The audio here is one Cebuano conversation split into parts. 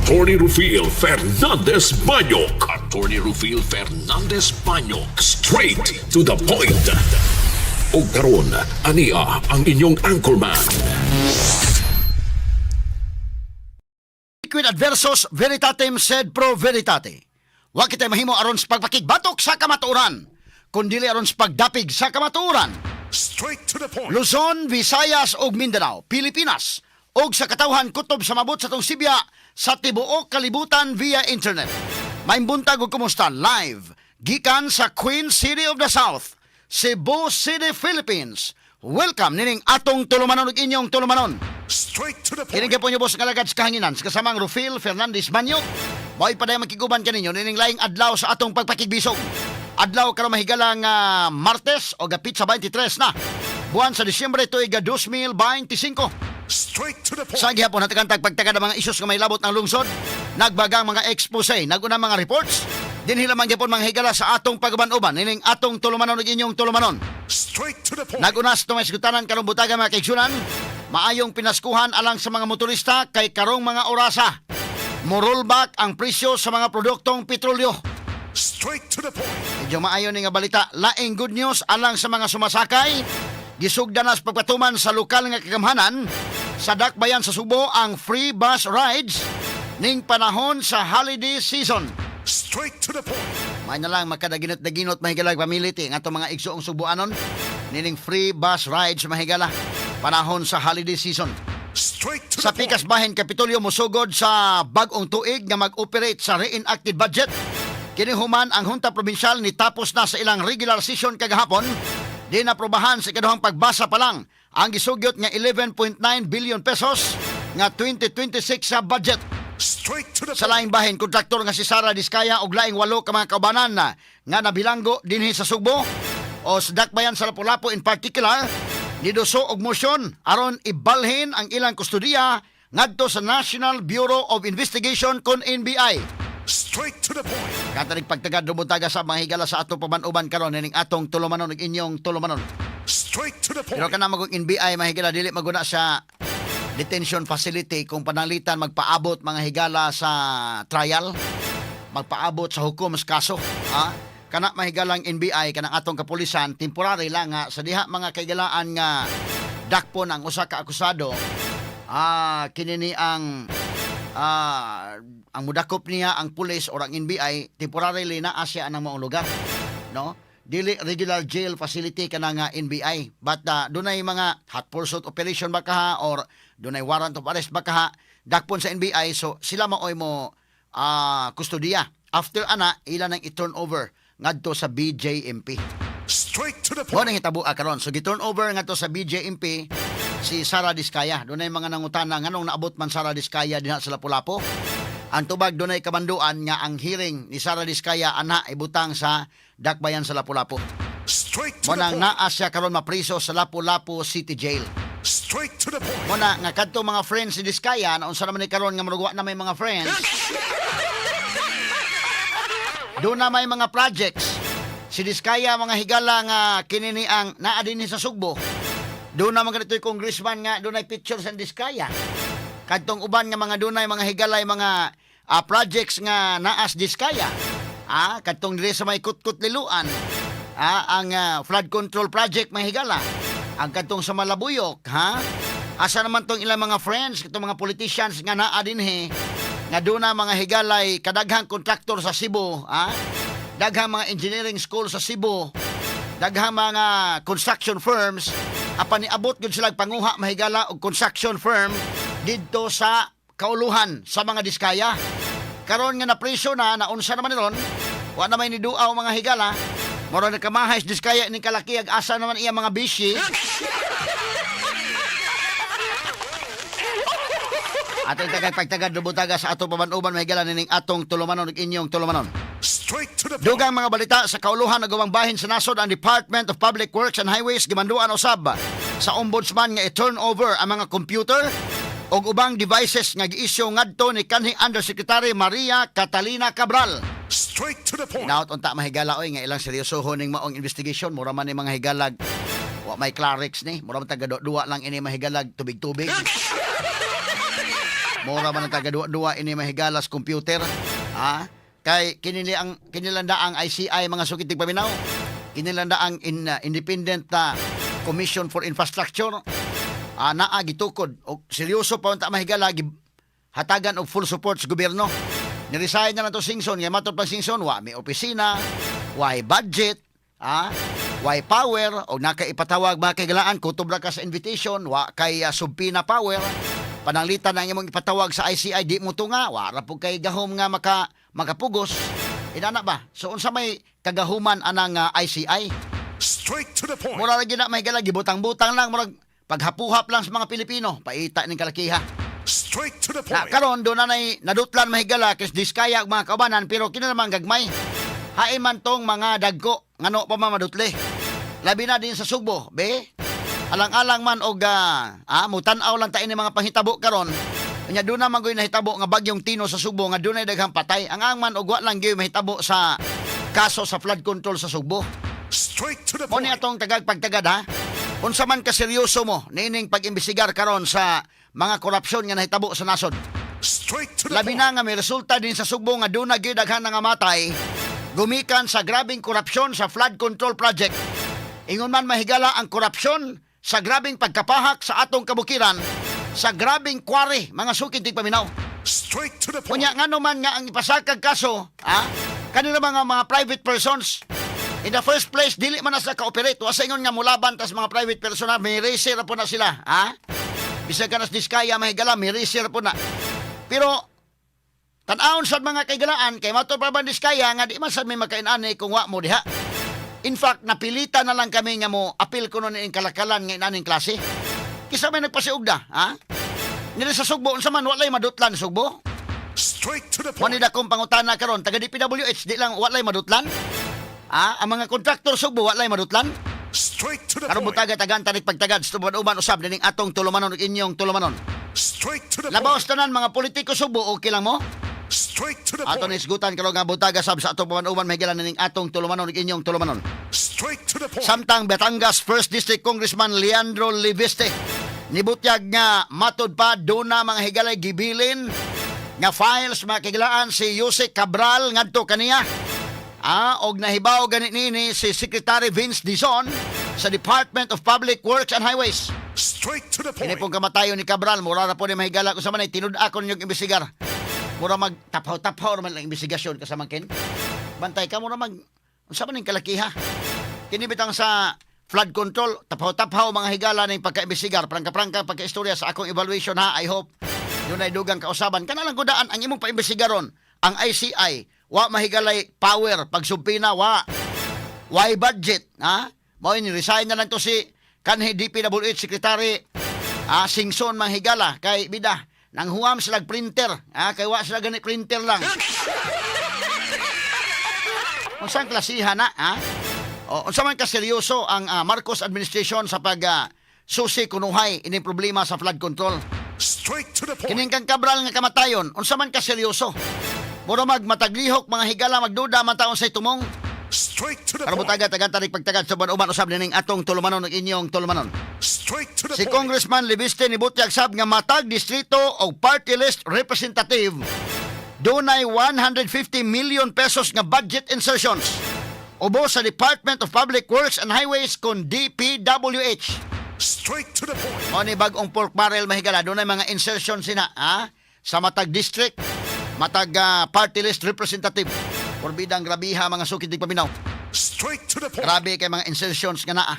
Attorney Rufil Fernandez Banyok. Attorney Rufil Fernandez Banyok. Straight to the point. Og karon, ania ang inyong anchorman. Liquid adversus veritatem sed pro veritate. Wa kitay mahimo aron sa pagpakigbatok sa kamatuoran, kundili aron sa pagdapig sa kamatuoran. Straight to the point. Luzon, Visayas ug Mindanao, Pilipinas ug sa katawhan kutob sa mabot sa atong sibya sa tibuok kalibutan via internet. Maayong buntag ug kumusta live gikan sa Queen City of the South, Cebu City, Philippines. Welcome nining atong tulumanon ug inyong tulumanon. Straight to the Kini gyapon inyong boss nga alagad sa kahanginan sa kasamang Rufil Fernandez Manyo. Mao'y padayon makiguban kaninyo nining laing adlaw sa atong pagpakigbisog. Adlaw karon, mahigalang Martes o gapit sa 23 na buwan sa Disyembre tuig 2025. Straight to the point. Sa gihapon hatagan tag pagtaga ng mga isyus nga may labot ng lungsod, nagbagang mga expose, naguna mga reports, dinhi lamang gyapon, mga higala, sa atong pag-uban-uban nining atong tulumanon ug inyong tulumanon. Straight to the point. Naguna sa itong esgutanan karong butaga, mga kaigsunan, maayong pinaskuhan alang sa mga motorista kay karong mga orasa, mo-rollback ang presyo sa mga produktong petrolyo. Straight to the point. Medyo maayo ni nga balita. Laing good news alang sa mga sumasakay. Gisugdan na sa pagpatuman sa lokal nga kagamhanan sa Dakbayan sa Subo ang free bus rides ning panahon sa holiday season. Straight to the point. May na lang makadaginot-daginot, mahigalag pamiliti nga atong mga igsoong Subuanon nining free bus rides, mahigala, panahon sa holiday season. Straight to Sa the point. pikas bahin, Kapitolyo mosugod sa bag-ong tuig nga mag-operate sa reenacted budget. Kini human ang Junta Provincial ni tapos na sa ilang regular session kagahapon, di naprobahan sa ikaduhang pagbasa pa lang ang gisugyot nga 11.9 billion pesos nga 2026 sa budget. Straight to the Sa laing bahin, kontraktor nga si Sara Diskaya og laing walo ka mga kaubanan na nga nabilanggo dinhi sa Sugbo o sa Dakbayan sa Lapu-Lapu in particular, niduso og motion aron ibalhin ang ilang kustodiya ngadto sa National Bureau of Investigation kon NBI. Straight to the point. Katanig pagtagad rumutaga sa mga higala sa atong paban-uban karon nining atong tulumanon ug inyong tulumanon. Straight to the point. Pero kana magong NBI, mahigala, dili maguna sa detention facility kung pananglitan magpaabot, mga higala, sa trial, magpaabot sa hukom sa kaso, ha? Kana, mahigalang NBI, kanang atong kapulisan, temporary lang nga sa diha, mga kaigalaan, nga dakpon ang usa ka akusado, kini ni ang mudakop niya ang pulis or ang NBI, temporarily naa siya anang maong lugar, no? Dili regular jail facility kana nga NBI, but dunay mga hot pursuit operation ba kaha or dunay warrant of arrest ba kaha, dakpon sa NBI, so sila maoy mo kustodiya. After ana, ila nang i-turn over ngadto sa BJMP. Straight to the Mo point. nang hitabo karon. So gi-turn over ngadto sa BJMP si Sara Diskaya. Dunay mga nangutana nganong naabot man Sara Diskaya dinha sa Lapu-Lapu. Ang tubag, dunay kamanduan nga ang hearing ni Sara Diskaya ana ibutang sa Dakbayan sa Lapu-Lapu. Straight to Mo the nang point. naa siya karon mapriso sa Lapu-Lapu City Jail. Straight to the point. Mo na nga kadto mga friends ni Diskaya na unsa naman ni karon nga murag wa na may mga friends. Doon na may mga projects. Si Diskaya, mga higala, nga kini ni ang naa dinhi sa Sugbo. Doon na mga ganito'y congressman nga doon ay picture sa Diskaya. Kadtong uban nga mga dunay, mga higalay, mga projects nga naas Diskaya. Kadtong diri sa may Kutkut Liluan. Ang flood control project, mga higala. Ang kadtong sa Malabuyok, ha? Asa naman tong ilang mga friends, itong mga politicians nga naa dinhi nga doon na, mga higalay, kadaghang kontraktor sa Cebu, ha? Daghang mga engineering school sa Cebu, daghang mga construction firms, apan niabot gyud sila panguha, mahigala, og construction firm didto sa kauluhan sa mga Diskaya. Karon nga napriso na, naunsa naman ron, wa na may niduaw, mga higala. Mura na kamahay sa Diskaya ni kalaki ag asa naman iya mga bisi. Atong tagay pagtagad lubutaga sa atong paban-uban, mahigala, nining atong tulumanon ug inyong tulumanon. Straight to the point. Dugang mga balita sa kauluhan ug ubang bahin sa nasod: ang Department of Public Works and Highways gimanduan usab sa ombudsman nga i-turn over ang mga computer ug ubang devices nga gi-issue ngadto ni kanhi Undersecretary Maria Catalina Cabral. Straight to the point. Hinaot unta, mahigala oy, nga ilang seryosohon ning maong investigation. Mura man ni, mga higalag, wa may Clarex ni. Mura man taga duwa lang ini, mahigalag, tubig-tubig. Mura man ang taga-duwa-duwa ini mahigala sa computer. Ha? Kay kinili ang kinilanda ang ICI, mga suki tigpaminaw. Kinilanda ang Independent Commission for Infrastructure. Naa gitukod og seryoso pa unta, mahigala, hatagan og full support sa gobyerno. Niresign na lang to Singson kay matod pa Singson wa may opisina, way budget, way power og nakaipatawag, mga kaigalaan, kutob ra ka sa invitation, wa kay subpoena power. Pananglitan ang imong ipatawag sa ICI di mo tunga, wa ra pud kay gahom nga makapugos. Inana ba? So unsa may kagahuman anang ICI? Straight to the point. Mura ra gyud na, mahigala, gibutang-butang lang, murag paghapuhap lang sa mga Pilipino, paita ning kalakiha. Straight to the Na karon doon na nay nadutlan, mahigala, kis Diskaya ug mga kaubanan, pero kini naman gagmay. Hain man tong mga dagko ngano pa man madutli. Labi na din sa Sugbo, be. Alang-alang man og mutan-aw lang ta ini mga panghitabo karon. Nya doon na man gyud nahitabo nga bagyong Tino sa Sugbo nga dunay daghang patay. Ang ang man og wa lang gyud mahitabo sa kaso sa flood control sa Sugbo. Straight to the Mo ni atong tagag pagtagad, ha. Unsa man ka seryoso mo niining pag-imbestigar karon sa mga korupsyon nga nahitabo sa nasod? Straight to Labi na nga may resulta din sa Sugbo nga doon na gyud daghan nga matay gumikan sa grabeng korupsyon sa flood control project. Ingon man, mahigala, ang korupsyon sa grabeng pagkapahak sa atong kabukiran, sa grabeng quarry, mga suki tigpaminaw. Straight to the Unya ngano man nga ang ipasakag kaso, kanila mga private persons. In the first place, dili man na sila ka-operate. Wa sa ingon nga mulaban tas mga private person na, may racer po na sila, ha? Bisag ka nas Diskaya, mahigala, may racer po na. Pero tan-awon sad, mga kaigalaan, kay matod pa ba Diskaya nga di man sad may makainani kung wa mo diha. In fact, napilitan na lang kami nga mo apil ko nun kalakalan nga inaning klase. Kisa may nagpasiugda, ha? Nila sa Sugbo, unsa man, walay madutlan Sugbo? Straight to the Mo ni dakong pangutana karon, taga DPWH di lang walay madutlan? Ah, ang mga kontraktor Sugbo walay madutlan? Straight to the Karon butaga tagan tanik pagtagad sa uban usab nining atong tulumanon ug inyong tulumanon. Straight to the Labaw sa tanan, mga politiko Sugbo, okay lang mo? Straight to the Ato ni isgutan karon nga butaga sab sa atong uban may nining atong tulumanon ug inyong tulumanon. Straight to the Samtang Batangas First District Congressman Leandro Leviste nibutyag nga matod pa duna, mga higalay, gibilin nga files, mga kahigalaan, si Jose Cabral ngadto kaniya. Og nahibaw gani nini si Secretary Vince Dizon sa Department of Public Works and Highways. Straight to the Kini pong kamatayon ni Cabral, mura na po ni, mahigala, kung sa man ay tinud ako ninyong imbestigar. Mura mag taphaw-taphaw naman lang investigasyon kasamangkin. Bantay ka, mura mag unsa man ning kalakiha. Kini bitang sa flood control, taphaw-taphaw, mga higala, ning pagka-imbestigar, prangka-prangka pagka-istorya sa akong evaluation, ha. I hope yun ay dugang kausaban. Kana lang gudaan ang imong paimbestigaron. Ang ICI, wa mahigalay power, pagsubpoena, wa. Why budget, ha? Mao ni resign na lang to si kanhi DPWH Secretary Singson, manghigala, kay bida nang huam sila printer, kay wa sila gani printer lang. Unsang klasihan na, ha? O, unsa man ka seryoso ang Marcos administration sa pag susi kunuhay ini problema sa flood control? Straight to the Kining kang Cabral nga kamatayon, unsa man ka seryoso? Mura mag mataglihok, mga higala, magduda man taon sa tumong. Straight to the Karon butaga tagan tarik pagtagad sa uban usab nining atong tulumanon ug inyong tulumanon. Straight to the Si Congressman Leviste nibutyag sab nga matag distrito o party list representative dunay 150 million pesos nga budget insertions ubo sa Department of Public Works and Highways kon DPWH. Straight to the point. Mao ni bag-ong pork barrel, mahigala, dunay mga insertion sina, ha, sa matag district, matag party list representative. Porbidang grabiha, mga suki tigpaminaw. Straight to the point. Grabe kay mga insertions nga naa.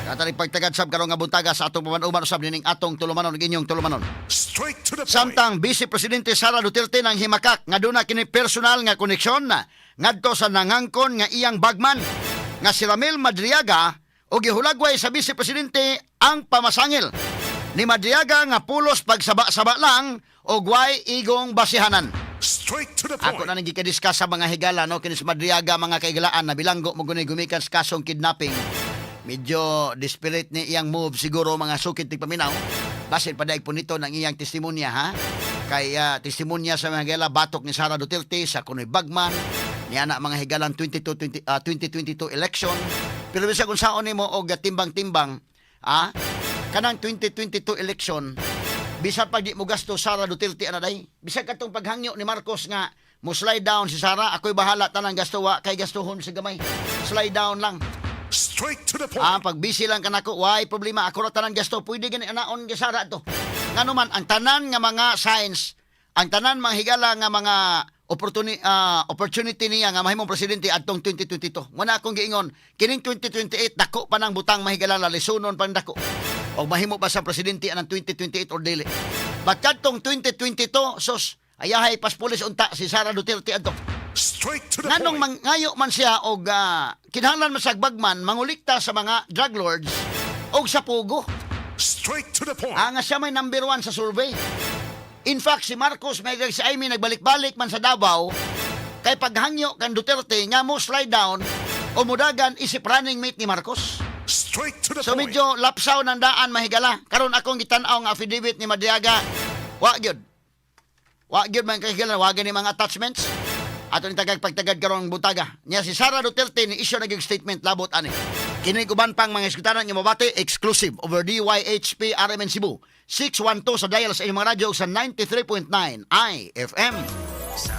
Katari pagtagad sab karon nga buntaga sa atong paman-uban usab nining atong tulumanon ug inyong tulumanon. Straight to the Samtang Vice Presidente Sara Duterte nang himakak nga duna kini personal nga koneksyon na ngadto sa nangangkon nga iyang bagman nga si Ramil Madriaga o gihulagway sa Vice Presidente ang pamasangil ni Madriaga nga pulos pagsaba-saba lang og way igong basihanan. Straight to the Ako na nang gikadiscuss sa mga higala, no, kinis Madriaga, mga kaigalaan, na bilanggo mo gunay gumikan sa kasong kidnapping. Medyo desperate ni iyang move siguro, mga sukit tigpaminaw. Basin padaig po nito ng iyang testimonya, ha. Kay testimonya sa mga higala batok ni Sara Duterte sa kunoy bagman niya na, mga higalan, 22 20, 2022 election. Pero bisag unsaon nimo og timbang-timbang, kanang 2022 election Bisan pag di mo gasto Sara Duterte ana day. Bisan katong paghangyo ni Marcos nga mo slide down si Sara, ako'y bahala tanang gasto, wa kay gastuhon sa gamay. Slide down lang. Straight to the point. Ah, pag busy lang kanako, why problema, ako ra tanan gasto, pwede gani anaon gi Sara to. Ngano man ang tanan nga mga signs, ang tanan mga higala nga mga opportunity niya nga mahimong presidente adtong 2022. Muna akong giingon, kining 2028 dako pa nang butang, mahigala, lisunon pang dako. O mahimo ba sa presidente anang 2028 or dili. But kadtong 2022, sus, ayahay paspulis unta si Sara Duterte adto. Straight to the Nganong point. Mangayo man siya og kinahanglan man sa bagman mangulikta sa mga drug lords og sa POGO. Straight to the point. Ah, nga siya may number one sa survey. In fact, si Marcos may si Amy nagbalik-balik man sa Davao kay paghangyo kan Duterte nga mo slide down o mudagan isip running mate ni Marcos. Straight to the So point. medyo lapsaw ng daan, mahigala. Karon akong gitan-aw nga affidavit ni Madriaga. Wa gyud. Wa gyud man kay higala, wa gani mga attachments. Ato ni tagag pagtagad karong butaga. Nya si Sara Duterte ni issue na gyud statement labot ani. Kini uban pang mga eskutanan nga mabati exclusive over DYHP RMN Cebu. 612 sa dial sa inyong mga radyo sa 93.9 IFM. Sa